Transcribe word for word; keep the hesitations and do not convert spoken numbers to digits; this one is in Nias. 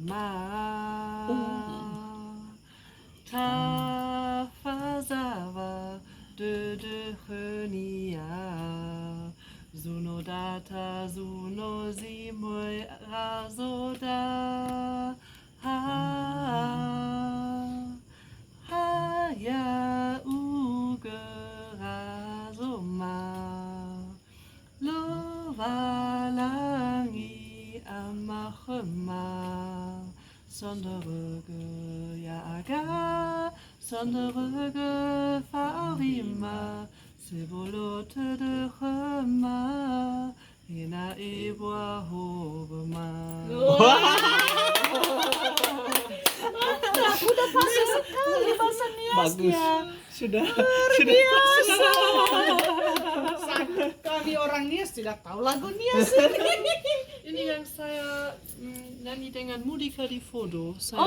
ma. Tafazaŵa dödö khönia, so no data, so no zi möi razoda. Ha, ha ya'ugö Razoma, Lowalangi Ama khöma. Sondrögö ya'aga, sondrögö fa'aurima, sebolo tödö khöma, ena'ö ebua howöma. Wah. Udah, udah pas sekali bahasa Niasnya. Bagus. Sudah, sudah. Biasa. Kami orang Nias tidak tahu lagu Nias ini. Ini yang saya, mm, nyanyi dengan Mudika di Fodo. Saya